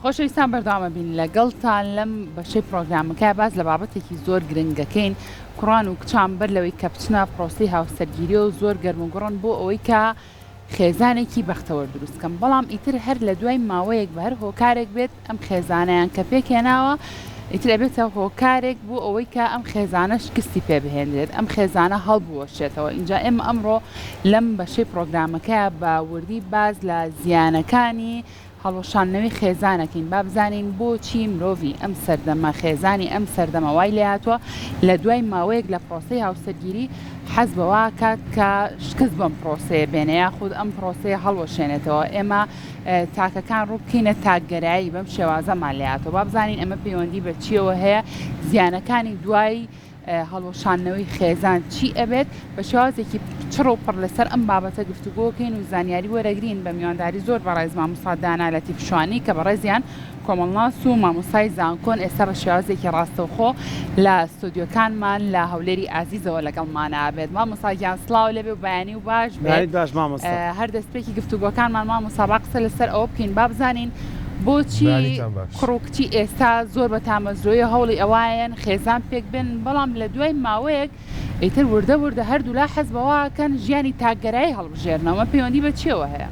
خۆشەویستان بەردەوامە بین لەگەڵتان لەم بەشەی پرۆگرامەکە باس لە بابەتێکی زۆر گرنگەکەین کوڕان و کچان بەر لەوەی کە بچنە پرۆسەی هاوسەرگیریەوە زۆر گەرم و گوڕن بۆ ئەوەی کە خێزانێکی بەختەوەر دروست کەم بەڵام ئیتر هەر لە دوای ماوەیەک بە هەر هۆکارێک بێت ئەم خێزانەیان کە پێکهێناوە ئیتر ئەبێتە هۆکارێک بۆ ئەوەی کە ئەم خێزانە شکستی پێ بهێنرێت ئەم خێزانە هەڵبوەشێتەوە ئینجا ئێمە ئەمڕۆ لەم بەشەی پرۆگرامەکەیا بە وردی باس لە زیانەکانی هەڵوەشاندنەوەی خێزانەکەین با بزانین بۆچی مرۆڤی ئەم سەردەمە خێزانی ئەم سەردەمە وای لێهاتووە لە دوای ماوەیەک لە پرۆسەی هاوسەرگیری حەز بەوە کات کە شکست بەم پرۆسەیە بێنێ یاخود ئەم پرۆسەیە هەڵوەشێنێتەوە ئێمە تاکەکان ڕووبکەینە تاکگەرایی بەم شێوازەمان لێهاتووە با بزانین ئەمە پەیوەندی بە چیەوە هەیە زیانەکانی دوای هەڵوەشاندنەوەی خێزان چی ئەبێت؟ بە شێوازێکی چڕ و پڕ لەسەر ئەم بابەتە گفتوگۆکەین و زانیاری وەرەگرین بە میوانداری زۆر بەڕێز مامۆستا دانا لەتیف شوانی کە بەڕێزیان کۆمەڵناس و مامۆستای زانکۆن ئێستا بە شێوازێکی ڕاستەوخۆ لە ستۆدیۆکانمان لە هەولێری ئازیزەوە لەگەڵمانا بێت. مامۆستا گیان سڵاو لێبێ و بەیانی و باش بێت. بەیانیت باش مامۆستا. هەر دەستپێکی گفتوگۆکانمان مامۆستا با قسە لەسەر ئەوە بکەین با بزانین بۆچی بەیانیتان باش. کوڕ و کچی ئێستا زۆر بە تامەزرۆیی هەوڵی ئەوایەن خێزان پێک بێنن بەڵام لە دوای ماوەیەک ئیتر وردە وردە هەردوولا حەز بەوە ئەکەن ژیانی تاکگەرایی هەڵبژێرن ئەمە پەیوەندی بە چیەوە هەیە؟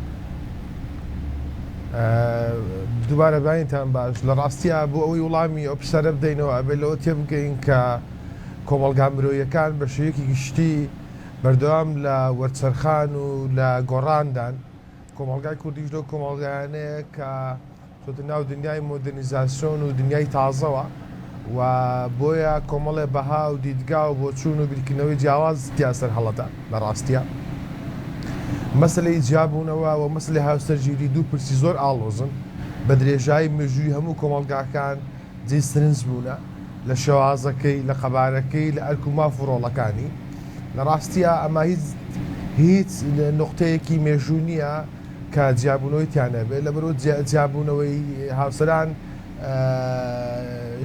دووبارە بەینتان باش. لە ڕاستیا بۆ ئەوەی وڵامی ئەو پرسیارە بدەینەوە ئەبێ لەوە تێبگەین کە کۆمەڵگا مرۆییەکان بە شێوەیەکی گشتی بەردەوام لە وەرچەرخان و لە گۆڕاندان. کۆمەڵگای کوردیش لەو کۆمەڵگایانەیە کە چۆتە ناو دنیای مۆدێرنیزاسیۆن و دنیای تازەوە و بۆیە کۆمەڵێ بەها و دیدگا و بۆچوون و بیرکردنەوەی جیاواز تیا سەرهەڵەدا. لە ڕاستیا مەسەلەی جیابوونەوە و مەسەلەی هاوسەرگیری دوو پرسی زۆر ئاڵۆزن، بە درێژایی مێژووی هەموو کۆمەڵگاکان جێی سرنج بوونە، لە شێوازەکەی، لە قەبارەکەی، لە ئەرک و ماف و ڕۆڵەکانی. لە ڕاستیا ئەمە هیچ هیچ نوقتەیەکی مێژوو نییە کە جیابوونەوەی تیا نەبێت، لەبەرئەوە جیابوونەوەی هاوسەران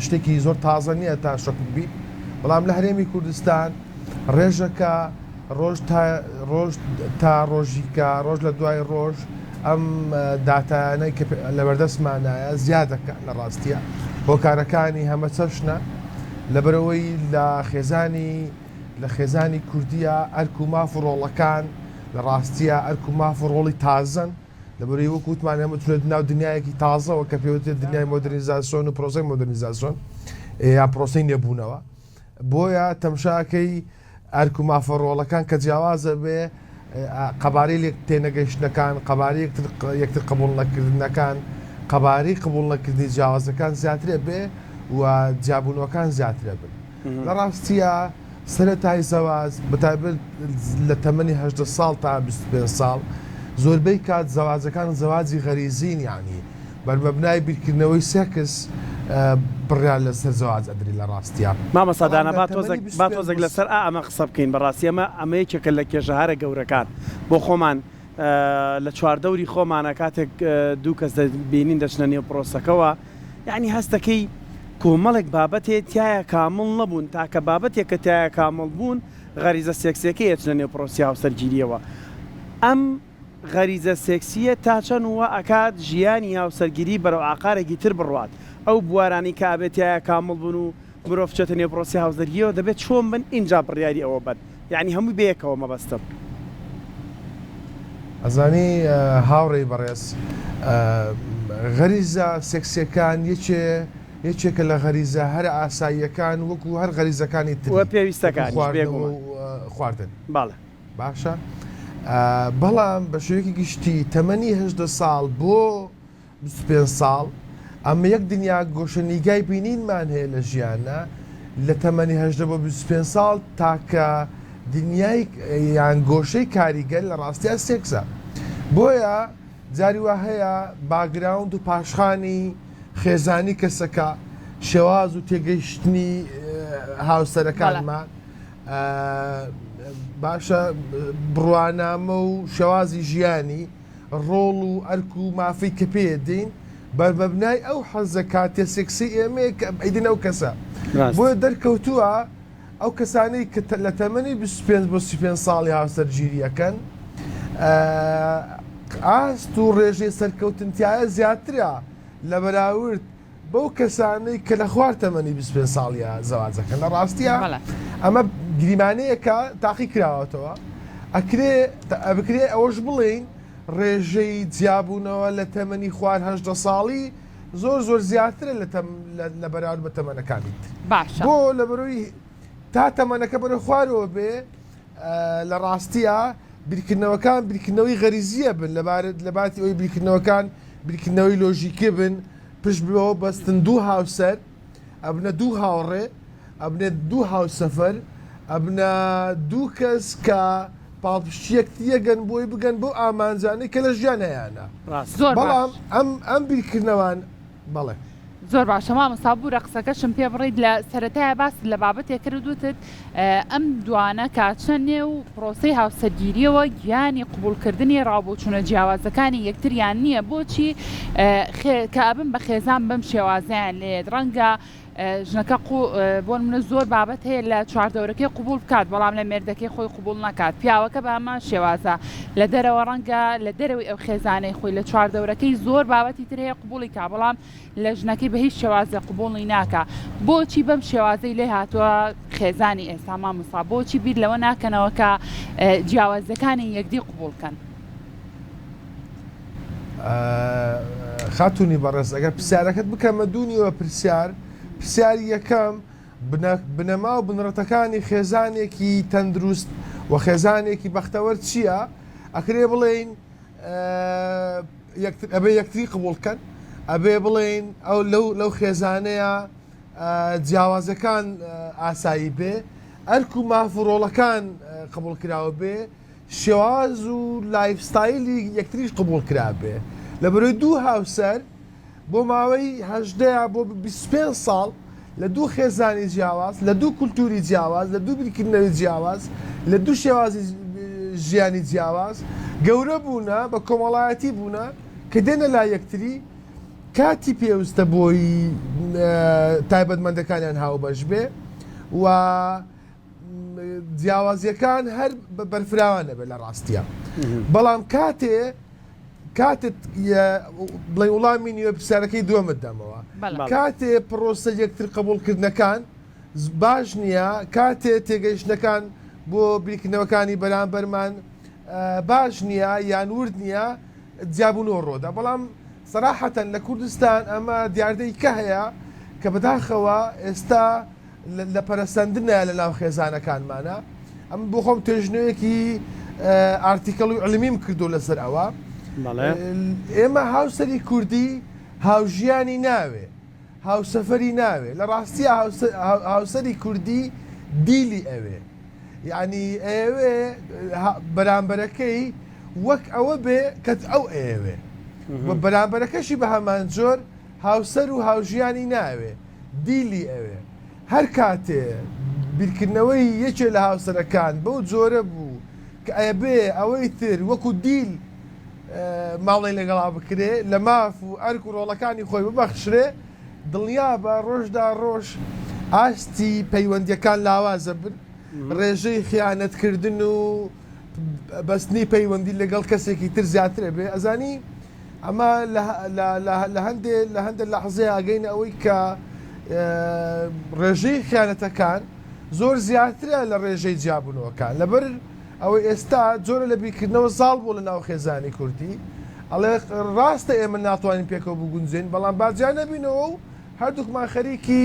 شتێکی زۆر تازە نییە تا شۆک ببیت، بەڵام لە هەرێمی کوردستان ڕێژەکە ڕۆژ تا ڕۆژ تا ڕۆژیکە ڕۆژ لە دوای ڕۆژ ئەم داتایانەی کە لەبەردەستمانایە زیاد دەکات لە ڕاستیە هۆکارەکانی هەمەچەشنە لەبەرئەوەی لە خێزانی لە خێزانی کوردیە ئەرک و ماف و ڕۆڵەکان لە ڕاستیە ئەرک و ماف و ڕۆڵی تازەن لەبەرئەوەی وەکو وتمان ئێمە چونەتە ناو دنیایەکی تازەوە کە پێوترێت دنیای مۆدرنیزاسیۆن و پرۆسەی مۆدرنیزاسیۆن یان پرۆسەی نوێبوونەوە بۆیە تەمشاکەی ئەرک و مافە ڕۆڵەکان کە جیاوازە بێ قەبارەی لێک تێنەگەیشتنەکان، قەبارەی یەکتر یەکتر قبوڵ نەکردنەکان، قەبارەی قبوڵ نەکردنی جیاوازەکان زیاترە بێ و جیابوونەوەکان زیاترە بن. لە ڕاستیا سەرەتای زەواج بەتایبەت لە تەمەنی 18 ساڵ تا 25 ساڵ زۆربەی کات زەواجەکان زەواجی غەریزین یانی بەرمەبنای بیرکردنەوەی سێکس بڕیار لەسەر زەواج ئەدرێ لە ڕاستیا. مامۆستا بەڵام دانا لە با تەمەنی تۆزەک با 25 تۆزەک بۆ لەسەر ئا ئەمە قسە بکەین بەڕاستی ئەمە ئەمە یەکێکە لە کێشە هەرە گەورەکان بۆ خۆمان لە چواردەوری خۆمانە کاتێک دوو کەس دەبینین دەچنە نێو پرۆسەکەوە یانی هەستەکەی کۆمەڵێک بابەتێ تیایا کامڵ نەبوون تاکە بابەتێک کە تیایا کامڵ بوون غەریزە سێکسیەکەی ئەچنە نێو پرۆسی هاوسەرگیریەوە ئەم غەریزە سێکسییە تا چەند وا ئەکات ژیانی هاوسەرگیری بەرەو ئاقارێکی تر بڕوات؟ ئەو بوارانەی کە ئەبێت تیایا کامڵ بن و مرۆڤ بچێتە نێو پرۆسەی هاوسەرگیریەوە دەبێت چۆن بن ئینجا بڕیاری ئەوە بەن؟ یەعنی هەمووی بەیەکەوە مەبەستم. ئەزانی هاوڕێی بەڕێز غەریزە سێکسیەکان یەکێ یەکێکە لە غەریزە هەرە ئاساییەکان وەکو هەر غەریزەکانی و تری وەکو پێویستەکانیش خواردنەوە بێگومان. و خواردن. بەڵێ. باشە بەڵام بە شێوەیەکی گشتی تەمەنی 18 ساڵ بۆ 25 ساڵ ئەمە یەک دنیا گۆشە نیگای بینینمان هەیە لە ژیانە لە تەمەنی 18 بۆ 25 ساڵ تاکە دنیای یان گۆشەی کاریگەر لە ڕاستیا سێکسە بۆیە جاری وا هەیە باگراوند و پاشخانی خێزانی کەسەکە شێواز و تێگەیشتنی هاوسەرەکانمان باشە بڕوانامە و شێوازی ژیانی، ڕۆڵ و ئەرک و مافەی کە پێ دێین، بەرمەبنای ئەو حەزە کاتیە سێکسیەی ئێمەیە کە ئەیدەین ئەو کەسە. بۆیە دەرکەوتووە ئەو کەسانەی کە لە تەمەنی 25 بۆ 35 ساڵی هاوسەرگیری ئەکەن ئاست و ڕێژەی سەرکەوتن تیایە زیاترە. لە بەراورد بەو کەسانەی کە لە خوار تەمەنی 25 ساڵیە زەواجەکەن. لە ڕاستیا ئەمە گریمانەیەکە تاقی کراوەتەوە. ئەکرێ ئەبکرێ ئەوەش بڵێین ڕێژەی جیابوونەوە لە تەمەنی خوار 18 ساڵی زۆر زۆر زیاترە لە تەم لە بەراورد بە تەمەنەکانی تر. باشە. بۆ لەبەرەوەی تا تەمەنەکە بەرەو خوارەوە بێ لە ڕاستیا بیرکردنەوەکان بیرکردنەوەی غەریزییە بن لەبارەت لەباتی ئەوەی بیرکردنەوەکان بیرکردنەوەی لۆژیکی بن پشت بەوە بەستن دوو هاوسەر ئەبنە دوو هاوڕێ ئەبنە دوو هاوسەفەر ئەبنە دوو کەس کە پاڵپشتی یەکتریەگەن بۆی بگەن بەو ئامانجانەی کە لە ژیان هەیانە ڕاست. زۆر باش. بەڵام ئەم ئەم بیرکردنەوان بەڵێ. زۆر باشە مامۆستا بورە قسەکەشم پێ بڕیت لە سەرەتایە باست لە بابەتێک کرد وتت ئەم دوانە کە ئەچنە نێو پرۆسەی هاوسەرگیریەوە گیانی قبوڵکردنی ڕاوبۆچونە جیاوازەکانی یەکتریان نییە بۆچی کە ئەبن بە خێزان بەم شێوازەیان لێت ڕەنگە ژنەکە بۆ نمونە زۆر بابەت هەیە لە چواردەورەکەی قبوڵ بکات بەڵام لە مێردەکەی خۆی قبوڵ نەکات پیاوەکە بە هەمان شێوازە لە دەرەوە ڕەنگە لە دەرەوەی ئەو خێزانەی خۆی لە چواردەورەکەی زۆر بابەتی تر هەیە قبوڵی کا بەڵام لە ژنەکەی بە هیچ شێوازێک قبوڵی ناکا بۆچی بەم شێوازەی لێ هاتووە خێزانی ئێستا مامۆستا بۆچی بیر لەوە ناکەنەوە کە جیاوازیەکانی یەکدی قبوڵ کەن؟ خاتوونی بەڕێز ئەگەر پرسیارەکەت بکەمە دوو نیوە پرسیار، پرسیاری یەکەم بنەما و بنەڕەتەکانی خێزانێکی تەندروست و خێزانێکی بەختەوەر چییە؟ ئەکرێ بڵێین ئەبێ یەکتری قبوڵ کەن، ئەبێ بڵێین ئەو لەو خێزانەیە جیاوازەکان ئاسایی بێ، ئەرک و ماف و ڕۆڵەکان قبوڵکراو بێ، شێواز و life style ی یەکتریش قبوڵ کرابێ لەبەرەی دوو هاوسەر بۆ ماوەی 18 یا بۆ 25 ساڵ لە دوو خێزانی جیاواز لە دوو کولتوری جیاواز لە دوو بیرکردنەوەی جیاواز لە دوو شێوازی ژیانی جیاواز گەورە بوونە بە کۆمەڵایەتی بوونە کە دێنە لای یەکتری کاتی پێویستە بۆی تایبەتمەندەکانیان هاوبەش بێ و جیاوازیەکان هەر بەرفراوان نەبێت لە ڕاستیە بەڵام کاتێ کاتت بڵێ وڵامی نیوە پرسیارەکەی دووەمت دەمەوە کاتێ پرۆسە یەکتر قبولکردنەکان باش نییە کاتێ تێگەیشتنەکان بۆ بیرکردنەوەکانی بەرامبەرمان باش نییە یان ورد نییە جیابوونەوە ڕۆدا بەڵام سەراحەتەن لە کوردستان ئەمە دیاردەی کە هەیە کە بەداخەوە ئێستا لە پەرەسەندنە لە ناو خێزانەکانمانە ئەم بۆ خۆم توێژینەوەیەکی article و علمیم کردو لەسەر ئەوە ئێمە هاوسەری کوردی هاوژیانی ناوێ هاوسەفەری ناوێ لە ڕاستیە هاوسەری کوردی دیلی ئەوێ یعنی ئەوێ بەرامبەرەکەی وەک ئەوە بێ کە ئەو ئەوێ بەرامبەرەکەشی بە هەمان جۆر هاوسەر و هاوژیانی ناوێ دیلی ئەوێ. هەر کاتێ بیرکردنەوەی یەکێ لە هاوسەرەکان بەو جۆرە بوو کە ئەبێ ئەوەی تر وەکو دیل مامڵەی لەگەڵا بکرێ، لە ماف و ئەرک و ڕۆڵەکانی خۆی ببەخشرێ، دڵنیابە ڕۆژدا ڕۆژ ئاستی پەیوەندییەکان لاواز ئەبن، ڕێژەی خیانەتکردن و بەستنی پەیوەندی لەگەڵ کەسێکی تر زیاتر ئەبێ. ئەزانی ئەمە لە هەندێ لە هەندێ لەحزەیە ئەگەینە ئەوەی کە ڕێژەی خیانەتەکان زۆر زیاترە لە ڕێژەی جیابوونەوەکان لەبەر ئەوەی ئێستا جۆرە لە بیرکردنەوە زاڵ بوو لە ناو خێزانی کوردی ئەڵێ ڕاستە ئێمە ناتوانین پێکەوە بگونجێن بەڵام با جیا نەبینەوە و هەردووکمان خەریکی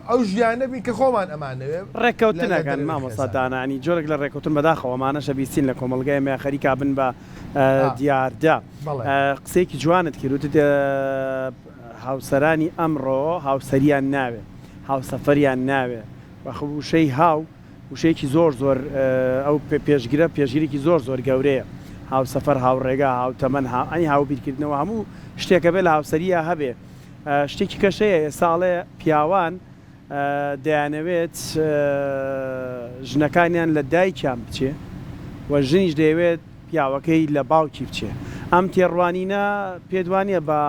ئەو ژیانە بین کە خۆمان ئەمانەوێ ڕێککەوتن ئەکەن مامۆستا دانا ینی جۆرێک لە ڕێککەوتن بەداخەوە ئەمانەش ئەبیستین لە کۆمەڵگای ئێمە خەریکا بن بە دیاردە قسەیەکی جوانت کرد وتت هاوسەرانی ئەمڕۆ هاوسەریان ناوێ هاوسەفەریان ناوێ وەخ وشەی هاو وشەیەکی زۆر زۆر ئەو پێشگرە پێشگرێکی زۆر زۆر گەورەیە هاوسەفەر هاوڕێگا هاوتەمەن ئەنی هاوبیرکردنەوە هەموو شتێکە بێ لە هاوسەرییا هەبێ شتێکی کەش هەیە ئێستا ئەڵێ پیاوان دەیانەوێت ژنەکانیان لە دایکیان بچێ و ژنیش دەیەوێت پیاوەکەی لە باوکی بچێ ئەم تێڕوانینە پێت وانیە بە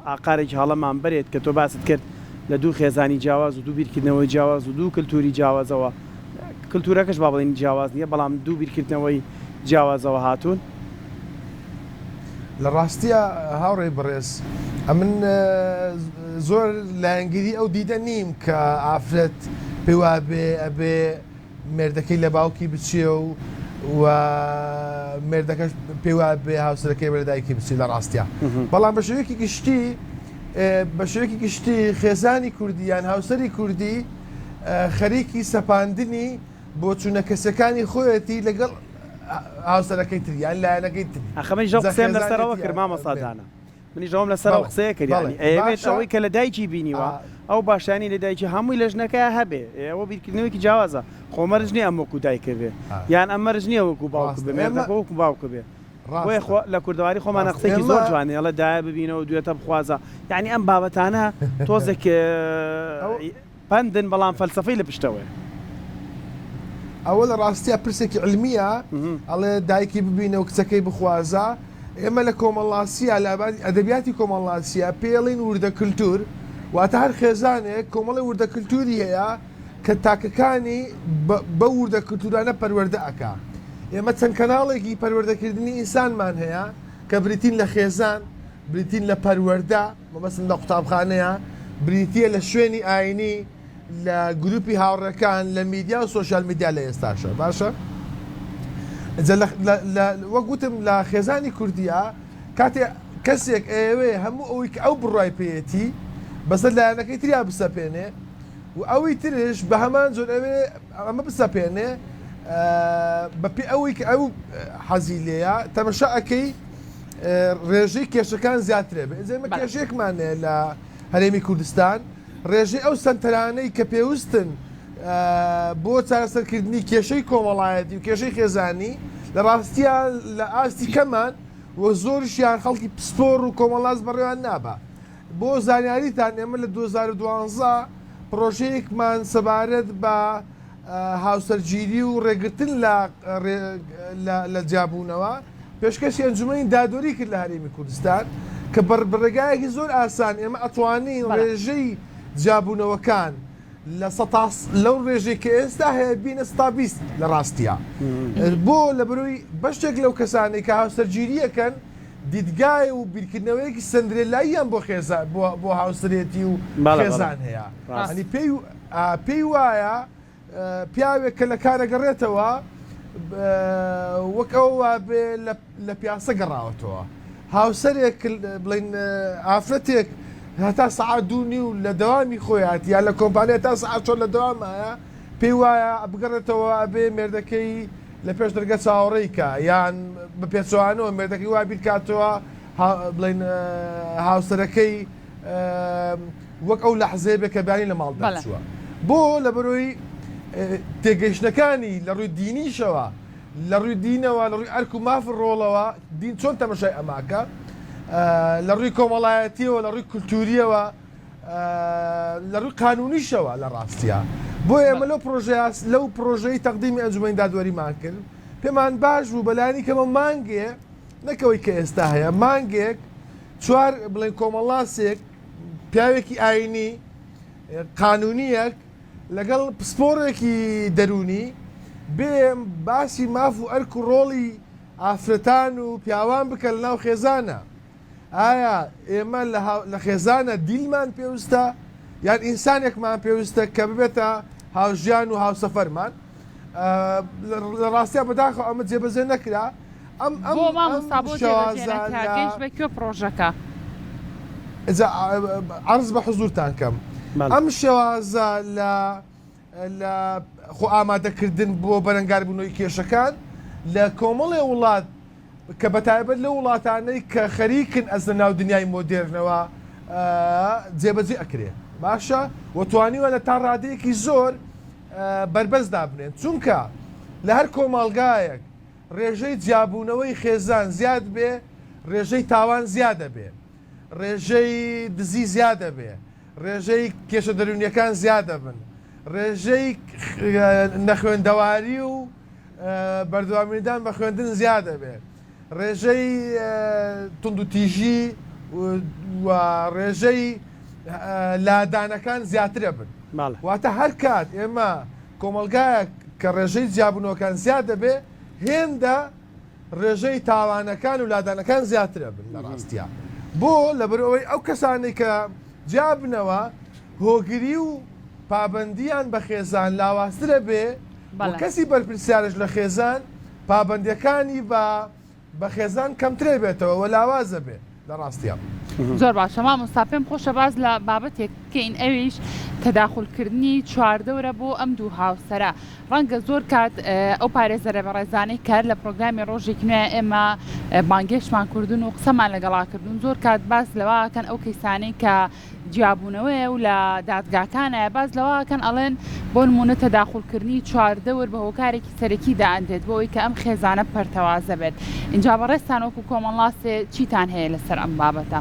ئاقارێکی هەڵەمان بەرێت کە تۆ باست کرد لە دوو خێزانی جیاواز و دوو بیرکردنەوەی جیاواز و دوو کلتوری جیاوازەوە کلتورەکەش با بڵێین جیاواز نیە بەڵام دوو بیرکردنەوەی جیاوازەوە هاتوون؟ لە ڕاستیا هاوڕێی بەڕێز ئەمن زۆر لایەنگری ئەو دیدە نیم کە ئافرەت پێی وابێ ئەبێ مێردەکەی لە باوکی بچێ و و مێردەکەش پێی وابێ هاوسەرەکەی بە لە دایکی بچێ لە ڕاستیا بەڵام بە شێوەیەکی گشتی بە شێوەیەکی گشتی خێزانی کوردی یان هاوسەری کوردی خەریکی سەپاندنی بۆچوونە کەسیەکانی خۆیەتی لەگەڵ هاوسەرەکەی تری یان لایەنەکەی تری. ئاخە منیش ئەو قسەیەم لەسەر ئەوە کرد مامۆستا دانا منیش ئەوەم لەسەر ئەو قسەیە کرد یانی ئەیەوێت ئەوەی کە لە دایکی بینیوە ئەو باشانی لە دایکی هەمووی لە ژنەکەیا هەبێ ئێ ئەوە بیرکردنەوەیەکی جیاوازە خۆ مەرج نییە ئەم وەکوو دایکە بێ یان ئەم مەرج نییە وەکوو باوک بێ مێردەکە وەکوو باوکە بێ بۆیە خۆ لە کوردەواری خۆمانە قسەیەکی زۆر جوانە ئەڵێ دایە ببینەوە دوێتە بخوازە یانی ئەم بابەتانە تۆزێک پەندن بەڵام فەلسەفەی لە پشتەوەیە. ئەوە لە ڕاستیا پرسێکی علمیە ئەڵێ دایکی ببینە و کچەکەی بخوازە ئێمە لە کۆمەڵناسیە لە ئەدەبیاتی کۆمەڵناسیە پێڵین وردە کلتور واتە هەر خێزانێک کۆمەڵی وردە کلتوری هەیە کە تاکەکانی بە وردە کلتورانە پەروەردە ئەکا ئێمە چەند کەناڵێکی پەروەردەکردنی ئینسانمان هەیە کە بریتین لە خێزان بریتین لە پەروەردە مەبەستم لە قوتابخانەیە بریتییە لە شوێنی ئاینی، لە گروپی هاوڕێکان، لە میدیا و سۆشیال میدیا لە ئێستاشە باشە جا لە وەک وتم لە خێزانی کوردیە کاتێ کەسێک ئەیەوێ هەموو ئەوەی کە ئەو بڕوای پێیەتی بەسەر لایەنەکەی تریا بسەپێنێ و ئەوی ترش بە هەمان جۆر ئەوێ ئەمە بسەپێنێ بەپێ ئەوەی کە ئەو حەزی لێیە تەمەشا ئەکەی ڕێژەی کێشەکان زیاترە بێ ئینجا ئێمە کێشەیەکمان هەیە لە هەرێمی کوردستان ڕێژەی ئەو سەنتەرانەی کە پێوستن بۆ چارەسەرکردنی کێشەی کۆمەڵایەتی و کێشەی خێزانی لە ڕاستیە لە ئاستی کەمان و زۆرشیان خەڵکی پسپۆر و کۆمەڵناس بەڕێوان نابا بۆ زانیاریتان ئێمە لە 2012 پرۆژەیەکمان سەبارەت بە هاوسەرگیری و ڕێگرتن لە لە جیابوونەوە پێشکەشی ئەنجومەنی دادوەری کرد لە هەرێمی کوردستان کە بە ڕێگایەکی زۆر ئاسان ئێمە ئەتوانین ڕێژەی جیابوونەوەکان لە سەتا لەو ڕێژەی کە ئێستا هەیە بینە سەتا 20 لە ڕاستیە بۆ لە بەرۆی بەشێک لەو کەسانەی کە هاوسەرگیریەکەن دیدگای و بیرکردنەوەیەکی سەندرێلاییان بۆ خێزان بۆ هاوسەرێتی و خێزان هەیە هەنی پێی پێی وایە پیاوێک کە لە کار ئەگەڕێتەوە وەک ئەوە وابێ لە پیاسە گەڕاوەتەوە. هاوسەرێک بڵێین ئافرەتێک هەتا سەعات دوو نیو لە دەوامی خۆیات یا لە کۆمپانیا تا سەعات چۆن لە دەوامایە پێی وایە بگەڕێتەوە ئەبێ مێردەکەی لە پێش دەرگە چاوەڕێی کا یان بە پێچەوانەوە مێردەکەی وا بیرکاتەوە بڵێین هاوسەرەکەی وەک ئەو لەحزەیە بێ کە بەیانی لە ماڵ دەرچووە. بۆ؟ لەبەرئەوەی تێگەیشتنەکانی لە ڕووی دینیشەوە، لە ڕووی دینەوە، لە ڕووی ئەرک و ماف و ڕۆڵەوە، دین چۆن تەمەشای ئەماکە، لە ڕووی کۆمەڵایەتیەوە، لە ڕووی کولتووریەوە، لە ڕووی قانونیشەوە لە ڕاستیا. بۆیە ئێمە لەو پڕۆژەیە، لەو پڕۆژەی تەقدیمی ئەنجومەنی دادوەریمان کرد، پێمان باش بوو بەلایەنی کەمەوە مانگێ، نەک ئەوەی کە ئێستا هەیە، مانگێک چوار بڵێن کۆمەڵناسێک، پیاوێکی ئاینی، قانونیەک لەگەڵ پسپۆڕێکی دەروونی بێم باسی ماف و ئەرک و ڕۆڵی ئافرەتان و پیاوان بکە لەناو خێزانە. ئایا ئێمە لە خێزانە دیلمان پێوستە یان ئینسانێکمان پێوستە کە ببێتە هاوژیان و هاوسەفەرمان؟ لە ڕاستیا بەداخەوە ئەمە جێبەجێ نەکرا. ئەم ئەم بۆ مامۆستا ئەم بۆ جێبەجێ شێوازە نەکرا لە گەیشت بە کوێ پڕۆژەکە؟ ئینجا عەرز بە حزوورتان کەم بەڵێ. ئەم شێوازە لە لە خۆ ئامادەکردن بۆ بەرەنگاربوونەوەی کێشەکان لە کۆمەڵێ وڵات کە بەتایبەت لەو وڵاتانەی کە خەریکن ئەچنە ناو دنیای مۆدێرنەوە جێبەجێ ئەکرێ باشە و توانیویانە تا ڕادەیەکی زۆر بەربەست دابنێن چونکە لە هەر کۆمەڵگایەک ڕێژەی جیابوونەوەی خێزان زیاد بێ ڕێژەی تاوان زیادەبێ ڕێژەی دزی زیادەبێ ڕێژەی کێشە دەروونیەکان زیادەبن ڕێژەی نەخوێندەواری و بەردەوامیدان بە خوێندن زیادەبێ ڕێژەی توندوتیژی و ڕێژەی لادانەکان زیاترەبن واتە هەر کات ئێمە کۆمەڵگایەک کە ڕێژەی جیابوونەوەکان زیاد دەبێ هێندە. ڕێژەی تاوانەکان و لادانەکان زیاترە بن لە ڕاستیا. بۆ؟ لەبەرئەوەی ئەو کەسانەی کە جیابنەوە هۆگری و پابەندییان بە خێزان لاوازترە بێ و کەسی بەرپرسیارش لە خێزان پابەندیەکانی بە بە خێزان کەمترە بێتەوە و لاوازە بێ لە ڕاستیا. زۆر باشە مامۆستا پێم خۆشە باس لە بابەتێک بکەین ئەویش تەداخول کردنی چواردەورە بۆ ئەم دوو هاوسەرە ڕەنگە زۆر کات ئەو پارێزەرە بەڕێزانەی کار لە پرۆگرامی ڕۆژێکی نوێ ئێمە بانگێشتمان کردون و قسەمان لەگەڵا کردون زۆر کات باس لەوە کەن ئەو کەیسانەی کە جیابوونەوەیە و لە دادگاکانایە باس لەوە ئەکەن ئەڵێن بۆ نموونە تەداخولکردنی چواردەور بە هۆکارێکی سەرەکی دائەنرێت بۆ ئەوەی کە ئەم خێزانە پەرتەوازە بێت ئینجا بەڕێزتان وەکو کۆمەڵناسێ چیتان هەیە لەسەر ئەم بابەتە؟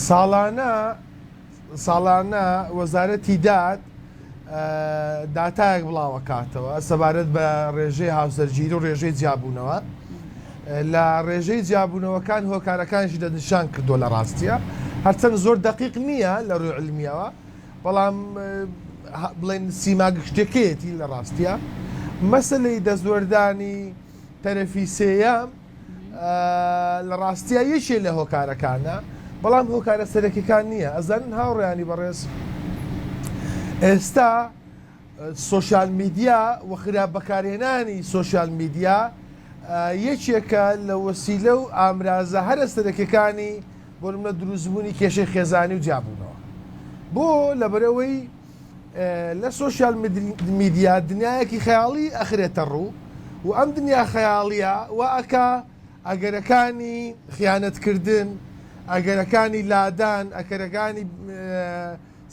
ساڵانە ساڵانە وەزارەتی داد داتایەک بڵاوەکاتەوە سەبارەت بە ڕێژەی هاوسەرگیری و ڕێژەی جیابوونەوە لە ڕێژەی جیابوونەوەکان هۆکارەکانیشی دەستنیشان کردووە لە ڕاستیە هەرچەند زۆر دەقیق نییە لە ڕووی علمیەوە بەڵام بڵێن سیما گشتەکەیەتی لە ڕاستیە مەسلەی دەستوەردانی تەرەفی سێیەم لە ڕاستیا یەکێ لە هۆکارەکانە بەڵام هۆکارە سەرەکیەکان نییە ئەزانن هاوڕێیانی بەڕێز ئێستا سۆشیال میدیا و خراپ بەکارهێنانی سۆشیال میدیا یەکێکە لە وەسیلە و ئامرازە هەرە سەرەکیەکانی بۆ نمونە دروستبوونی کێشەی خێزانی و جیابوونەوە بۆ لەبەرئەوەی لە سۆشیال میدیا دنیایەکی خەیاڵی ئەخرێتە ڕوو و ئەم دنیا خەیاڵیە وا ئەکا ئەگەرەکانی خیانەتکردن، ئەگەرەکانی لادان، ئەکەرەکانی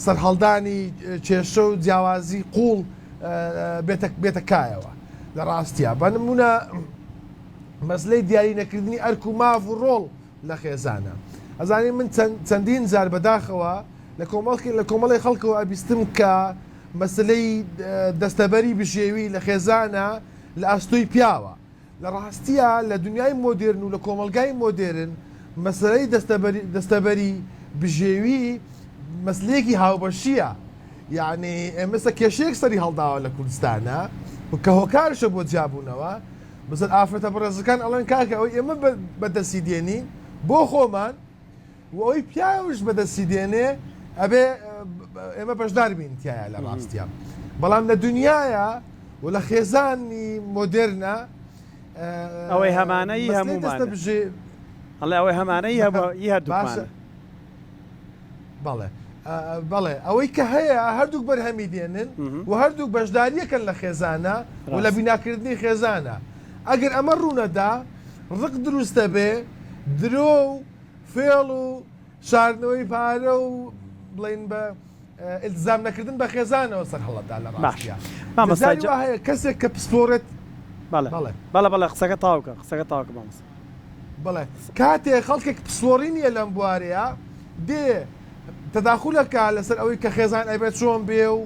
سەرهەڵدانی کێشە و جیاوازی قوڵ بێتە کایەوە لە ڕاستیا بە نمونە مەسلەی دیاری نەکردنی ئەرک و ماف و ڕۆڵ لە خێزانە ئەزانی من چەندین جار بەداخەوە لە کۆمەڵکی لە کۆمەڵی خەڵکەوە ئەبیستم کە مەسلەی دەستەبەری بژێوی لە خێزانە لە ئەستۆی پیاوە لە ڕاستیا لە دنیای مۆدێرن و لە کۆمەڵگای مۆدێرن مەسەلەی دەستەبەری دەستەبەری بژێوی مەسلەیەکی هاوبەشییە یەعنی ئێمەسە کێشەیەک سەری هەڵداوە لە کوردستانا و کە هۆکارشە بۆ جیابوونەوە مەسەل ئافرەتە بەڕێزەکان ئەڵێن کاکە ئەوەی ئێمە بەدەستی دێنین بۆ خۆمان و ئەوەی پیاوش بەدەستی دێنێ ئەبێ ئێمە بەشدار بین تایە لە ڕاستە بەڵام لە دنیاە و لە خێزانی مۆدێرنە ئەوەی هەمانە ی هەموومانە ئەڵێ ئەوەی هەمانە ی هەردووکمانە. بەڵێ بەڵێ ئەوەی کە هەیە هەردووک بەرهەمی دێنن و هەردووک بەشداریەکەن لە خێزانە و لە بیناکردنی خێزانە ئەگەر ئەمە ڕوونەدا ڕق دروستە بێ درۆ و فێڵ و شاردنەوەی پارە و بڵێین بە ئیلتزام نەکردن بە خێزانەوە سەر هەڵەدا لە ڕاستیا مامۆستا جاری وا هەیە کەسێک کە پسپۆڕێت بەڵێ بەڵێ بەڵێ بەڵێ قسەکە تەواو کە قسەکە تەواو کە مامۆستا. بەڵێ کاتێ خەڵکێک پسپۆڕی نییە لەم بوارەیە دێ تەداخول ئەکا لەسەر ئەوەی کە خێزان ئەبێ چۆن بێ و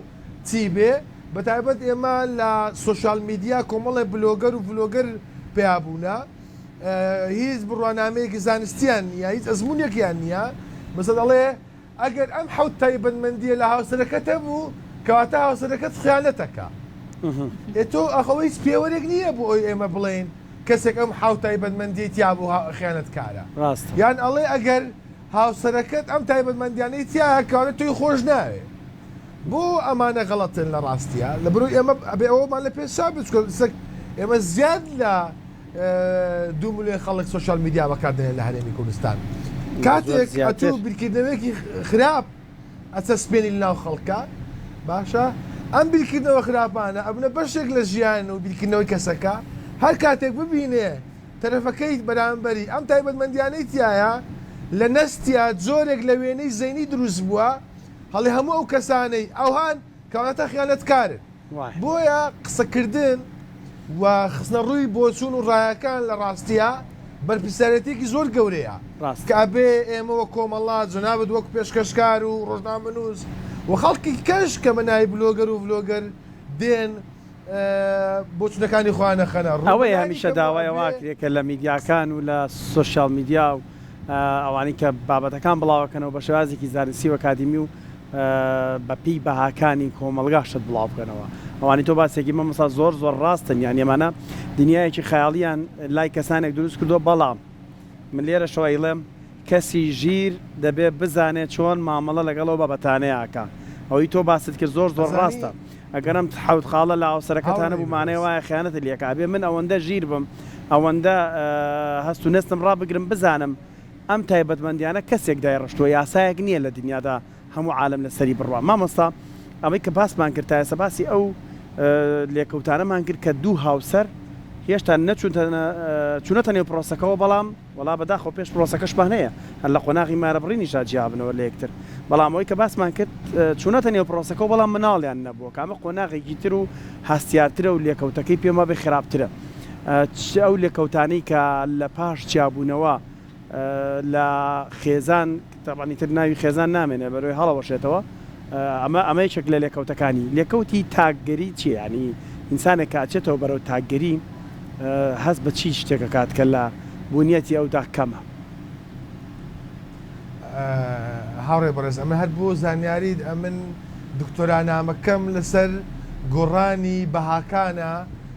چی بێ بەتایبەت ئێمە لە سۆشیال میدیا کۆمەڵێ بلۆگەر و ڤلۆگەر پەیا بوونە هیچ بڕوانامەیەکی زانستیان نییە هیچ ئەزموونێکیان نییە مەسەل ئەڵێ ئەگەر ئەم حەوت تایبەتمەندییە لە هاوسەرەکەت هەبوو کەواتە هاوسەرەکەت خیانەتەکا ئێ تۆ ئەخ ئەوە هیچ پێوەرێک نییە بۆ ئەوەی ئێمە بڵێین کەسێک ئەم حەوت تایبەتمەندیەی تیا بوو خیانەتکارە ڕاستە. یان ئەڵێ ئەگەر هاوسەرەکەت ئەم تایبەتمەندیانەی تیایە کەواتە تۆی خۆش ناوێ بۆ ئەمانە غەڵەتن لە ڕاستیا لەبەرئەوەی ئێمە ئەبێ ئەوەمان لە پێش چاو بێت چونکە ئێستا ئێمە زیاد لە دوو ملیۆن خەڵک سۆشیال میدیا بەکاردێنێت لە هەرێمی کوردستان کاتێک ئەتوو بیرکردنەوەیەکی خراپ ئەچەسپێنی لەناو خەڵکە باشە ئەم بیرکردنەوە خراپانە ئەبنە بەشێک لە ژیان و بیرکردنەوەی کەسەکە هەر کاتێک ببینێ تەرەفەکەی بەرامبەری ئەم تایبەتمەندیانەی تایە لە نەستیا جۆرێک لە وێنەی زەینی دروست بووە هەڵێ هەموو ئەو کەسانەی ئەوهان کەواتە خیانەتکارن. بۆیە قسەکردن و خستنەڕووی بۆچوون و ڕایەکان لە ڕاستیا بەرپرسیارێتییەکی زۆر گەورەیە کە ئەبێ ئێمە وەک کۆمەڵا، جەنابت وەک پێشکەشکار و ڕۆژنامەنووس و خەڵکی کەش کە بە ناوی بلۆگەر و ڤلۆگەر دێن بۆچوونەکانی خۆیان ئەخەنە ڕوو. ئەوەیە هەمیشە داوای ئەوە ئەکرێ کە لە میدیاکان و لە سۆشیال میدیا و ئەوانەی کە بابەتەکان بڵاوئەکەنەوە بە شێوازێکی زانستی و ئەکادیمی و بە پێی بەهاکانی کۆمەڵگا شت بڵاو بکەنەوە. ئەوانەی تۆ باسێکی مامۆستا زۆر زۆر ڕاستن یانی ئەمانە دنیایەکی خەیاڵیان لای کەسانێک دروست کردووە بەڵام من لێرەشەوە ئەیڵێم کەسی ژیر دەبێ بزانێ چۆن مامەڵە لەگەڵ ئەو بابەتانەیا ئەکا ئەوەی تۆ باست کرد زۆر زۆر ئەزانی ڕاستە ئەگەر ئەم حەوت خاڵە لە هاوسەرەکەتا هاوڕێی نەبوو مانای بەڕێز. وایە خیانەتت لێ ئەکا ئەبێ من ئەوەندە ژیر بم ئەوەندە هەست و نەستم ڕابگرم بزانم ئەم تایبەتمەندیانە کەسێک دایڕشتووە یاسایەک نییە لە دنیادا هەموو عالەم لەسەری بڕوا. مامۆستا ئەوەی کە باسمان کرد تا ئێستا باسی ئەو لێکەوتانەمان کرد کە دوو هاوسەر هێشتا نەچوونتە چوونەتە نێو پرۆسەکەوە بەڵام وەڵا بەداخەوە پێش پرۆسەکەشمان هەیە هەر لە قۆناغی مارەبڕینیشا جیابنەوە لە یەکتر بەڵام ئەوەی کە باسمان کرد چوونەتە نێو پرۆسەکەوە بەڵام مناڵیان نەبووە کە ئەمە قۆناغێکی تر و هەستیارترە و لێکەوتەکەی پێم وابێ خراپترە ئەو لێکەوتانەی کە لە پاش جیابوونەوە لە خێزان تەبعەن ئیتر ناوی خێزان نامێنێ بەرەوەی هەڵەوەشێتەوە ئەمە ئەمە یەکێک لە لێکەوتەکانی لێکەوتی تاکگەری چیە یانی ئینسانێک کە ئەچێتەوە بەرەو تاکگەری هەست بە چی شتێک ئەکات کە لە بونیەتی ئەودا کەمە؟ هاوڕێ بەڕێز ئەمە هەر بۆ زانیاریت ئەمن دکتۆرانامەکەم لەسەر گۆڕانی بەهاکانە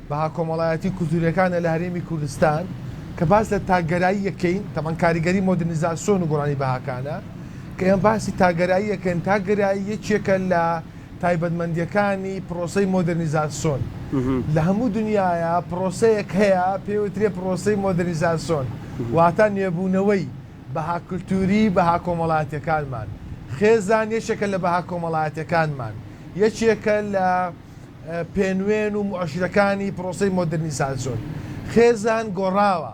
بەها کۆمەڵایەتی و کولتوورییەکانە لە هەرێمی کوردستان کە باس لە تاکگەرایی ئەکەین، تەبعەن کاریگەری مۆدرنیزاسیۆن و گۆڕانی بەهاکانە، کە ئێمە باسی تاکگەرایی ئەکەین، تاکگەرایی یەکێکە لە تایبەتمەندییەکانی پرۆسەی مۆدرنیزاسیۆن. لە هەموو دنیایا پرۆسەیەک هەیە پێی وترێ پرۆسەی مۆدرنیزاسیۆن، واتە نوێبوونەوەی بەها کولتووری، بەها کۆمەڵایەتییەکانمان. خێزان یەکێکە لە بەها کۆمەڵایەتییەکانمان، یەکێکە لە. پێنوێن و موئەشیرەکانی پرۆسەی مۆدرنیسازیۆن خێزان گۆڕاوە،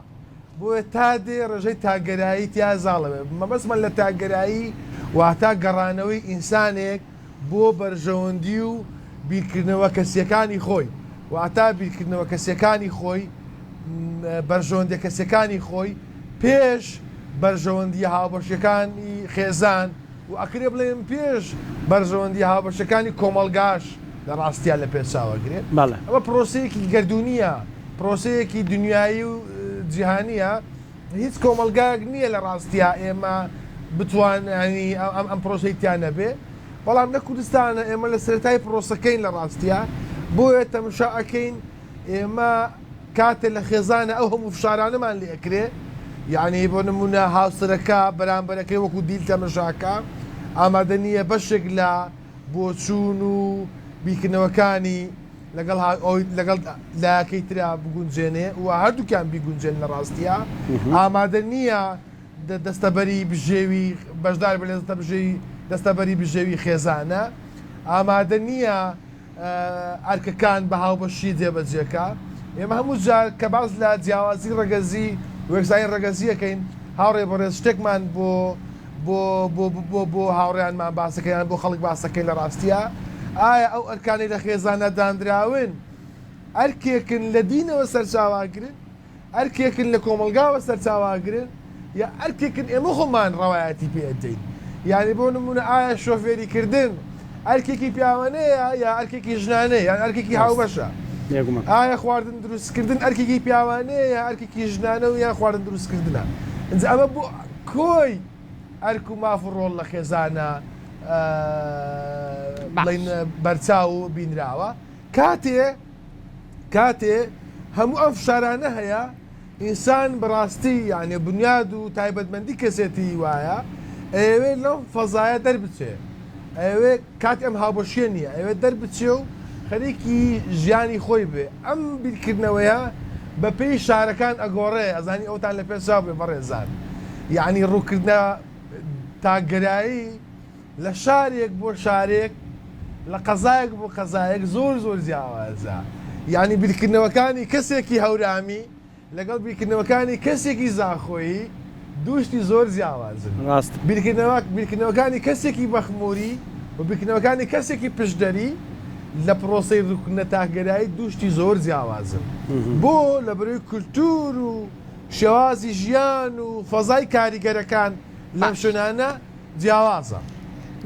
بۆیە تا دێ ڕێژەی تاکگەرایی تیا زاڵەبێ. مەبەستمان لە تاکگەرایی واتا گەڕانەوەی ئینسانێک بۆ بەرژەوەندی و بیرکردنەوە کەسییەکانی خۆی، واتا بیرکردنەوە کەسییەکانی خۆی، بەرژەوەندیە کەسییەکانی خۆی پێش بەرژەوەندییە هاوبەشەکانی خێزان، و ئەکرێ بڵێین پێش بەرژەوەندیە هاوبەشەکانی کۆمەڵگاش لە ڕاستیا لە پێش چاو ئەگرێ. بەڵێ. ئەمە پرۆسەیەکی گەردوونیە، پرۆسەیەکی دنیایی و جیهانیە، هیچ کۆمەڵگایەک نیە لە ڕاستیا ئێمە بتوان یانی ئەم ئەم پرۆسەی تیا نەبێ، بەڵام لە کوردستانە ئێمە لە سەرەتای پرۆسەکەین لە ڕاستیا، بۆیە تەمشا ئەکەین ئێمە کاتێ لە خێزانە ئەو هەموو فشارانەمان لێ ئەکرێ یانی بۆ نمونە هاوسەرەکە بەرامبەرەکەی وەکو دیل تەمەشاکا ئامادە نییە بەشێک لە بۆچوون و بیرکردنەوەکانی لەگەڵ لەگەڵ لایەکەی ترا بگونجێنێ و هەردووکیان بیگونجێن لە ڕاستیا ئامادە نییە دەستەبەری بژێوی بەشدار بێت لە دەستەبەری بژێوی خێزانە ئامادە نییە ئەرکەکان بە هاوبەشی جێبەجێکا. ئێمە هەموو جار کە باس لە جیاوازی ڕەگەزی و یەکسانی ڕەگەزی ئەکەین، هاوڕێ بەڕێز شتێکمان بۆ بۆ بۆ بۆ بۆ هاوڕێیانمان باس ئەکەین یان بۆ خەڵک باس ئەکەین لە ڕاستیا ئایا ئەو ئەرکانەی لە خێزاندا دانراون ئەرکێکن لە دینەوە سەرچاوە ئەگرن؟ ئەرکێکن لە کۆمەڵگاوە سەرچاوە ئەگرن یا ئەرکێکن ئێمە خۆمان ڕەوایەتی پێ ئەدەین؟ یانی بۆ نموونە ئایا شۆفێری کردن ئەرکێکی پیاوانەیە یا ئەرکێکی ژنانەیە یان ئەرکێکی هاوبەشە؟ ئایا خواردن دروست کردن ئەرکێکی پیاوانەیە یا ئەرکێکی ژنانە و یان خواردن دروست کردنە؟ ئینجا ئەمە بۆ کۆی ئەرک و ماف و ڕۆڵ لە خێزانە بڵێین بەرچاو و بینراوە کاتێ کاتێ هەموو ئەم فشارانە هەیە ئینسان بەڕاستی یانێ بنیاد و تایبەتمەندی کەسێتی وایە ئەیەوێ لەم فەزایە دەربچێ ئەیەوێ کاتی ئەم هاوبەشیە نییە ئەیەوێ دەربچێ و خەریکی ژیانی خۆی بێ ئەم بیرکردنەوەیە بە پێی شارەکان ئەگۆڕێ ئەزانی ئەوتان لە پێش چاو بێ بەڕێزان یانی ڕووکردنە تاکگەرایی لە شارێک بۆ شارێک، لە قەزایەک بۆ قەزایەک زۆر زۆر جیاوازە. یانی بیرکردنەوەکانی کەسێکی هەورامی لەگەڵ بیرکردنەوەکانی کەسێکی زاخۆیی دوو شتی زۆر جیاوازن. ڕاستە. بیرکردنەوە بیرکردنەوەکانی کەسێکی مەخمووری و بیرکردنەوەکانی کەسێکی پشدەری لە پرۆسەی ڕووکردنە تاکگەرایی دوو شتی زۆر جیاوازن. بۆ؟ لەبەرئەوەی کولتوور و شێوازی ژیان و فەزای کاریگەرەکان لەم باش. شوێنانە جیاوازە.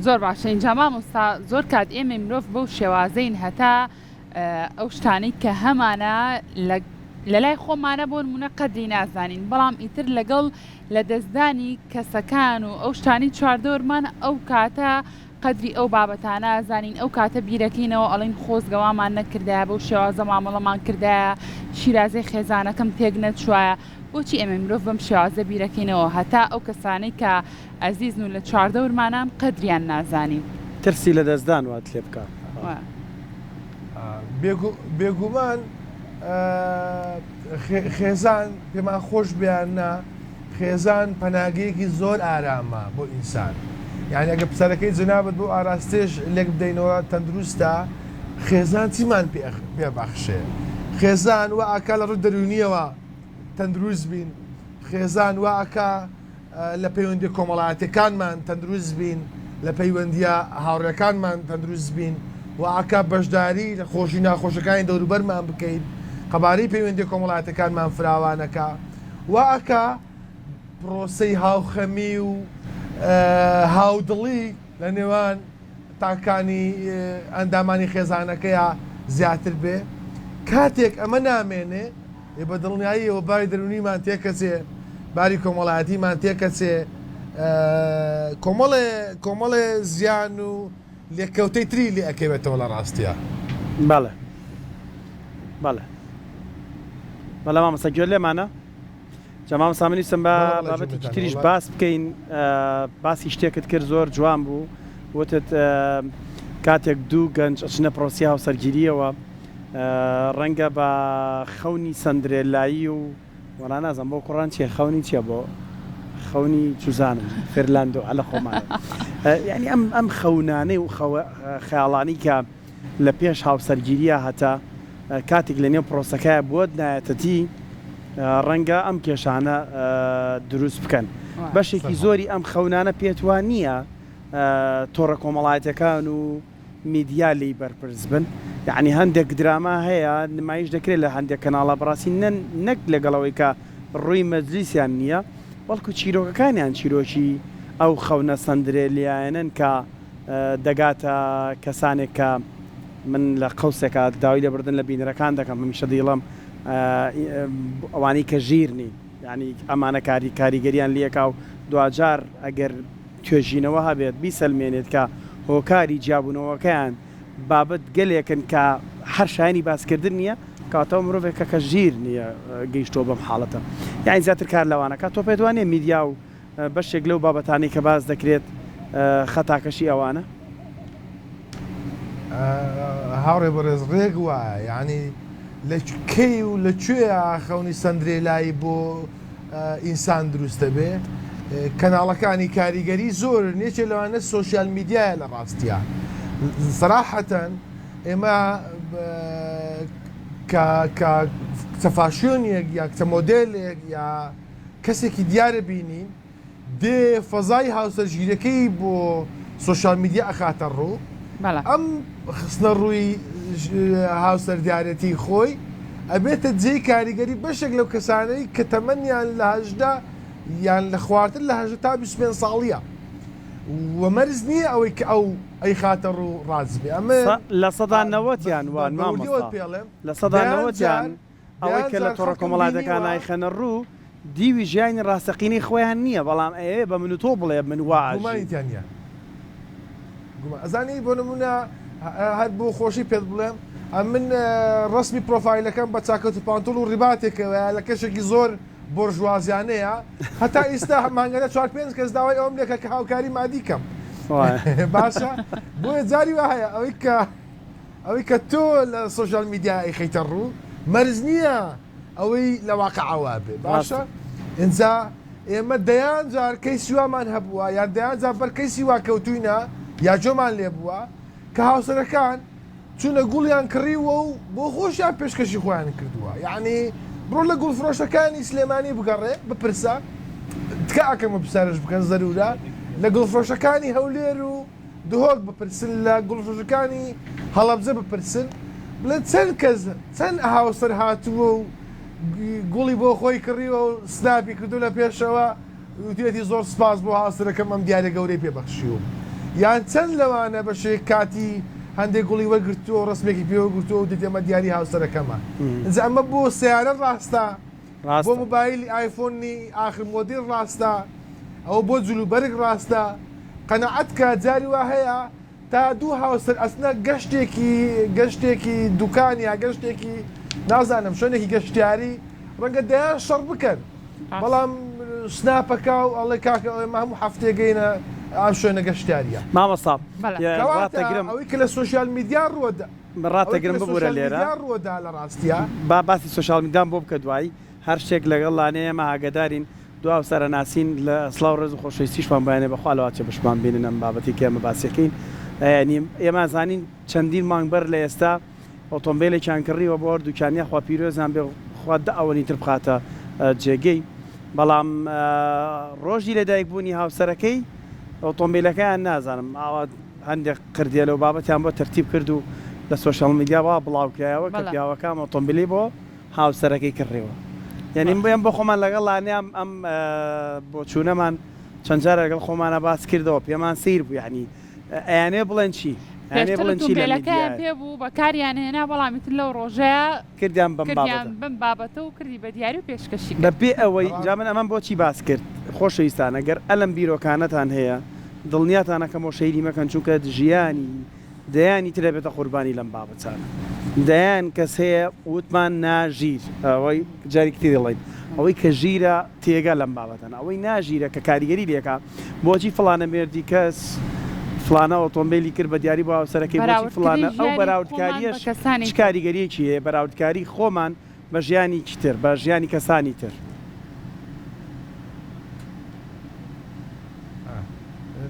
زۆر باشە ئینجا مامۆستا زۆر کات ئێمەی مرۆڤ بەو شێوازەین هەتا ئەو شتانەی کە هەمانە لە لەلای خۆمانە بۆ نمونە قەدری نازانین بەڵام ئیتر لەگەڵ لە دەستدانی کەسەکان و ئەو شتانی چواردەورمان ئەو کاتە قەدری ئەو بابەتانە ئەزانین ئەو کاتە بیرەکەینەوە ئەڵێین خۆزگە وامان نەکردایە بەو شێوازە مامەڵەمان کردایە شیرازەی خێزانەکەم تێک نەچوایە بۆچی ئێمەی مرۆڤ بەم شێوازە بیرەکەینەوە هەتا ئەو کەسانەی کە ئەزیزن و لە چواردەورمانان قەدریان نازانین. ترسی لەدەستدان وات لێ بکا. بێگومان خێزان پێمان خۆش بێ یان نا خێزان پەناگەیەکی زۆر ئارامە بۆ ئینسان یانی ئەگەر پرسیارەکەی جەنابت بەو ئاراستەیەش لێک بدەینەوە تەندروستە خێزان چیمان پێ بەخشێ خێزان وا ئەکا لە ڕووی دەروونیەوە تەندروست بین خێزان وا ئەکا لە پەیوەندیە کۆمەڵایەتیەکانمان تەندروست بین، لە پەیوەندیە هاوڕێکانمان تەندروست بین و ئاکا بەشداری لە خۆشی و ناخۆشەکانی دەوروبەرمان بکەین، قەبارەی پەیوەندیە کۆمەڵایەتیەکانمان فراوانەکا و ئاکا پرۆسەی هاوخەمی و هاودڵی لە نێوان تاکانی ئەندامانی خێزانەکەیا زیاتر بێ، کاتێک ئەمە نامێنێ ئێ بە دڵنیاییەوە باری دەروونیمان تێکەچێ، باری کۆمەڵایەتیمان تێکەچێ، کۆمەڵێ کۆمەڵێ زیان و لێکەوتەی تری لێ ئەکەوێتەوە لە ڕاستیا. بەڵێ بەڵێ بەڵێ مامۆستا گوێت لێمانە؟ جا مامۆستا من ویستم بە بەڵێ بەڵێ گوێم بابەتێکی لێتانە تریش وەڵا. باس بکەین باسی شتێکت کرد زۆر جوان بوو وتت کاتێک دوو گەنج ئەچنە پرۆسی هاوسەرگیریەوە ڕەنگە بە خەونی سەندرێلایی و وەڵا نازانم بۆ کوڕان چیە خەونی چیە بۆ خەونی چوزانم فێرلاندۆ هەر لە خۆمانەوە یانی ئەم ئەم خەونانەی و خەیاڵانی کە لە پێش هاوسەرگیریە هەتا کاتێک لە نێو پرۆسەکەیا بۆت نایەتەتی ڕەنگە ئەم کێشانە دروست بکەن بەشێکی زۆری ئەم خەونانە پێت وا نییە تۆڕە کۆمەڵایەتەکان و میدیا لێی بەرپرس بن یەعنی هەندێک دراما هەیە نمایش دەکرێت لە هەندێک کەناڵا بەڕاستی نە نەک لەگەڵ ئەوەی کە ڕووی مەجلیسیان نییە بەڵکو چیرۆکەکانیان چیرۆکی ئەو خەونە سەندرێلیایەنەن کە دەگاتە کەسانێک کە من لە قەوسێکا داوای لێبوردن لە بینەرەکان دەکەم هەمیشە دەیڵێم ئەوانەی کە ژیر نین یانی ئەمانە کاری کاریگەریان لێکا و دواجار ئەگەر توێژینەوە هەبێت بیسەلمێنێت کە هۆکاری جیابوونەوەکەیان بابەت گەلێکن کە هەر شایەنی باسکردن نییە، کەواتە ئەو مرۆڤێکە کە ژیر نییە گەیشتووە بەم حاڵەتە. یانی زیاتر کار لەوانە کات. تۆ پێت وا نییە میدیا و بەشێک لەو بابەتانەی کە باس دەکرێت خەتاکەشی ئەوانە؟ هاوڕێ بەڕێز ڕێک وایە یانی لە کەی و لە کوێیا خەونی سەندرێلایی بۆ ئینسان دروست دەبێ کەناڵەکانی کاریگەری زۆرن یەکێ لەوانە سۆشیال میدیایە لە ڕاستیا سەراحەتەن ئێمە کە کە کچە فاشیۆنێک یا کچە مۆدێلێک یا کەسێکی دیارە بینین دێ فەزای هاوسەرگیرەکەی بۆ سۆشیال میدیا ئەخاتە ڕوو، ئەم خستنە ڕووی هاوسەردارێتی خۆی ئەبێتە جێی کاریگەری بەشێک لەو کەسانەی کە تەمەنیان لە 18 یان لە خوارتر لە 18 تا 25 ساڵیە و مەرج نییە ئەوەی کە ئەو ئەیخاتە ڕوو ڕاست بێ ئەمە لە سەدا نەوەتیان وان بە وردیەوە مامۆستا پێڵێم لەسەدا دەیان نەوەتیان جار ئەوەی دەیان کە لە جار تۆڕە خەڵکم کۆمەڵایەتەکان بینیوە. ئایخەنە ڕوو، دیوی ژیانی ڕاستەقینەی خۆیان نییە، بەڵام ئەیەوێ بە من و تۆ بڵێ من وا گومانی ئەژیم. تیا نییە. گومان ئەزانی بۆ نمونە هەر بۆ خۆشی پێت بڵێم ئەمن ڕەسمی پرۆفایلەکەم بە چاکەت و پانتۆڵ و ڕیباتێکەوەیە لە کەشێکی زۆر بۆرژوازیانەیە هەتا ئیستا مانگانە چوار پێنج کەس داوای ئەوەم لێکە کە هاوکاری مادی کەم باشە بۆیە جاری وا هەیە ئەوەی کە ئەوەی کە تۆ لە سۆشیال میدیا ئەیخەیتە ڕوو مەرج نییە ئەوەی لە واقعا وابێ باشە ئینجا ئێمە دەیان جار کەیسی وامان هەبووە یان دەیان جار بەر کەیسی وا کەوتوینە یا جۆمان لێ بووە کە هاوسەرەکان چونە گوڵیان کڕیوە و بۆ خۆشیان پێشکەشی خۆیان کردووە یعنی بڕۆ لە گوڵفرۆشەکانی سلێمانی بگەڕێ بپرسە تکا ئەکەم پرسیارش بکەن زەرورە لە گوڵفرۆشەکانی هەولێر و دهۆک بپرسن لە گوڵفرۆشەکانی هەڵەبجە بپرسن بڵێن چەند کەس چەند هاوسەر هاتووە و گوڵی بۆ خۆی کڕیوە و سناپی کردو لە پێشەوە وتویەتی زۆر سپاس بۆ هاوسەرەکەم ئەم دیاریە گەورەی پێ بەخشیوم یان چەند لەوانە بەشێک کاتی هەندێک گوڵی وەرگرتووە و ڕەسمێکی پێوە گرتووە و وتێتی ئەمە دیاری هاوسەرەکەمە ئینجا ئەمە بۆ سەیارە ڕاستە بۆ ڕاستە. مۆبایلی ئایفۆنی ئاخر مۆدیل ڕاستە ئەوە بۆ جلوبەرگ ڕاستە. قەناعەت کە جاری وا هەیە تا دوو هاوسەر ئەچنە گەشتێکی گەشتێکی دوکان یا گەشتێکی نازانم شوێنێکی گەشتیاری ڕەنگە دەیان شەڕ بکەن بەڵام سناپەکە و ئەڵێ کاکە ئێمە هەموو هەفتەیە گەینە ئەم شوێنە گەشتیاریە. مامۆستا کەواتە ئەوەی کە لە سۆشیال میدیا ڕووەدا ڕاتەگرم ببورە لێرە ڕووەدا لە ڕاستیا. با باسی سۆشیال میدیام بۆ بکە دوایی هەر شتێک لەگەڵ لانەیە ئێمە ئاگەدارین دو هاوسەر ئەناسین لە سڵاو ڕێز و خۆشەویستیشمان بۆیان هەیە بەخوا لەواچێ بشمان بینن ئەم بابەتەی کە ئێمە باسی ئەکەین یانی ئێمە ئەزانین چەندین مانگ بەر لە ئێستا ئۆتۆمبێلێکیان کڕیوە بۆ هەردووکیان یاخوا پیرۆزیان بێ خوا دە ئەوەنی تر بخاتە جێگەی بەڵام ڕۆژی لەدایک بوونی هاوسەرەکەی ئۆتۆمبیلەکەیان نازانم ئاوا هەندێک قردێلە و بابەتیان بۆ تەرتیب کرد و لە سۆشیال میدیا وا بڵاو کرایەوە کە پیاوەکە ئەم ئۆتۆمبیلەی بۆ هاوسەرەکەی کڕیوە یانی ئێمە بۆ خۆمان لەگەڵ لانیام ئەم بۆچوونەمان چەند جارێک لەگەڵ خۆمانە باس کردەوە پێمان سەیر بوو یانی ئەیانەوێ بڵێن چی؟ ئەیانەوێ پێشتر بڵێن چی لە ئوتومبێلەکەیان میدیایە؟ پێ بوو بەکاریان هێنا بەڵام ئیتر لەو ڕۆژەیا کردیان بەم کردیان بابەتە. بەم بابەتە و کردی بە دیاری و پێشکەشی بە کرد. بێ ئەوەی بەڵام جا من ئەمەم بۆچی باس کرد خۆشەویستان ئەگەر ئەلم بیرۆکانەتان هەیە دڵنیاتان ئەکەمەوە شەیری مەکەن چونکە ژیانی دەیانی تر ئەبێتە قوربانی لەم بابەتانە دەیان کەس هەیە وتمان ناژیر ئەوەی جارێکی تر دەڵێین ئەوەی کە ژیرە تێگا لەم بابەتانە ئەوەی ناژیرە کە کاریگەری لێکا بۆچی فڵانە مێردی کەس فڵانە ئۆتۆمبێلی کرد بە دیاری بۆ هاوسەرەکەی بۆچی بەراوردکردنی فڵانە ئەو ژیانی خۆمان بە بەراوردکاریەش چ کەسانی تر. کاریگەریەکی هەیە بەراوردکاری خۆمان بە ژیانیکی تر بە ژیانی کەسانی تر.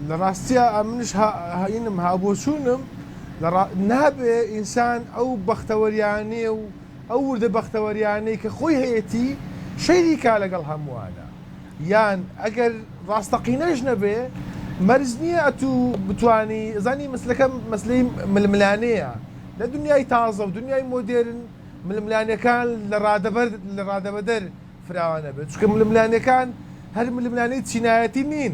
لە ڕاستیا ئەمنش هینم هاوبۆچوونم لە ڕا نابێ ئینسان ئەو بەختەوەریانەی و ئەو وردە بەختەوەریانەی کە خۆی هەیەتی شەیری کا لەگەڵ هەمووانە یان ئەگەر ڕاستەقینەش نەبێ مەرج نییە ئەتوو بتانی زانی مەسلەکە مەسلەی ململانێیە لە دنیای تازە و دنیای مۆدێرن ململانێکان لە ڕادەبەر لە ڕادەبەدەر فراوان ئەبێت چونکە ململانێکان هەر ململانێی چینایەتی نین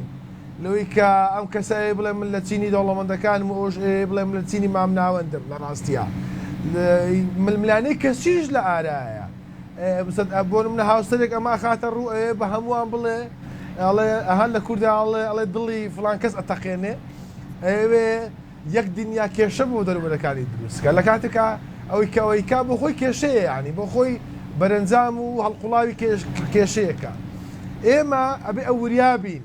لەوەی کە ئەم کەسە ئەیەوێ بڵێ من لە چینی دەوڵەمەندەکانم و ئەوش ئەیەوێ بڵێ من لە چینی مامناوەندم لە ڕاستیا ململانێی کەسیش لە ئارایە بۆ نمونە هاوسەرێک ئەمە ئەخاتە ڕوو ئەیەوێ بە هەمووان بڵێ ئەڵێ ئەها لە کوردا ئەڵێ ئەڵێ دڵی فڵان کەس ئەتەقێنێ ئەیەوێ یەک دنیا کێشە بۆ دەروبەرەکانی دروست کە لە کاتێکا ئەوەی کە ئەوەی کا بۆ خۆی کێشەیە یانی بۆ خۆی بەرەنجام و هەڵقوڵاوی کێشەیەکە ئێمە ئەبێ ئەو وریا بین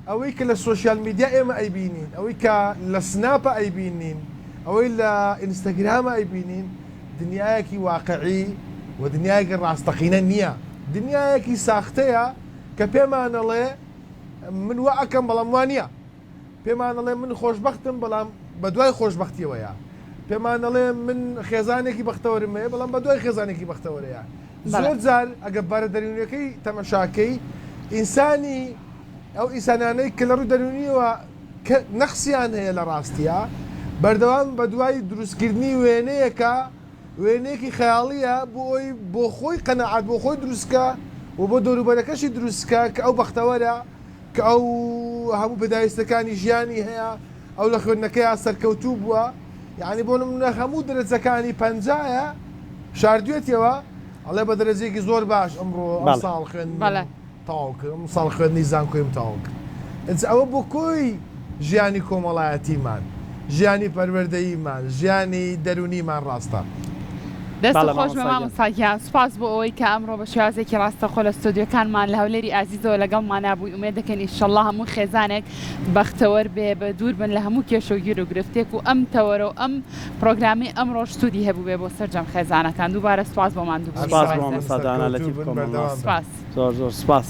ئەوەی کە لە سۆشیال میدیا ئێمە ئەیبینین ئەوەی کە لە سناپە ئەیبینین ئەوەی لە ئینستاگرامە ئەیبینین دنیایەکی واقعی و دنیایەکی ڕاستەقینە نییە دنیایەکی ساختەیە کە پێمانەڵێ من وا ئەکەم بەڵام وا نییە پێمان ئەڵێ من خۆشبەختم بەڵام بەدوای خۆشبەختیەوەیە، پێمان ئەڵێ من خێزانێکی بەختەوەرم هەیە بەڵام بەدوای خێزانێکی بەختەوەرەیە. زۆر جار ئەگەر بارە دەروونیەکەی تەمەشاکەی ئینسانی ئەو ئینسانانەی کە لە ڕووی دەروونیەوە کە نەقسیان هەیە لە ڕاستیا بەردەوام بەدوای دروستکردنی وێنەیەکە وێنەیەکی خەیاڵیە بۆ ئەوەی بۆ خۆی قەناعەت بۆ خۆی دروستکا و بۆ دەوروبەرەکەشی دروستکا کە ئەو بەختەوەرە کە ئەو هەموو پێداویستەکانی ژیانی هەیە، ئەو لە خوێندنەکەیا سەرکەوتوو بووە، یانی بۆ نموونە هەموو دەرەجەکانی پەنجایە شاردوێتیەوە، ئەڵێ بە دەرەجەیەکی زۆر باش ئەمڕۆ ئەمساڵ خوێندنم تەواو کرد، ئەمساڵ خوێندنی زانکۆیم تەواو کرد. ئینجا ئەوە بۆ کۆی ژیانی کۆمەڵایەتیمان، ژیانی پەروەردەییمان، ژیانی دەروونیمان ڕاستە. دەستت خۆش بێ مامۆستا گیان سوپاس بۆ ئەوەی کە ئەمڕۆ بە شێوازێکی ڕاستەخۆ لە ستۆدیۆکانمان لە هەولێری ئازیزەوە لەگەڵمانا بووی ئومێد دەکەین ئیشەڵڵا هەموو خێزانێک بەختەوەر بێ بە دوور بن لە هەموو کێشە و گیر و گرفتێک و ئەم تەوەرە و ئەم پرۆگرامی ئەمڕۆش سوودی هەبوو بێ بۆ سەرجەم خێزانەکان دووبارە سوپاس بۆ ماندووبوونی سوپاس بۆ مامۆستا دانا لەتیف کۆمەڵناس سوپاس. زۆر زۆر سوپاس.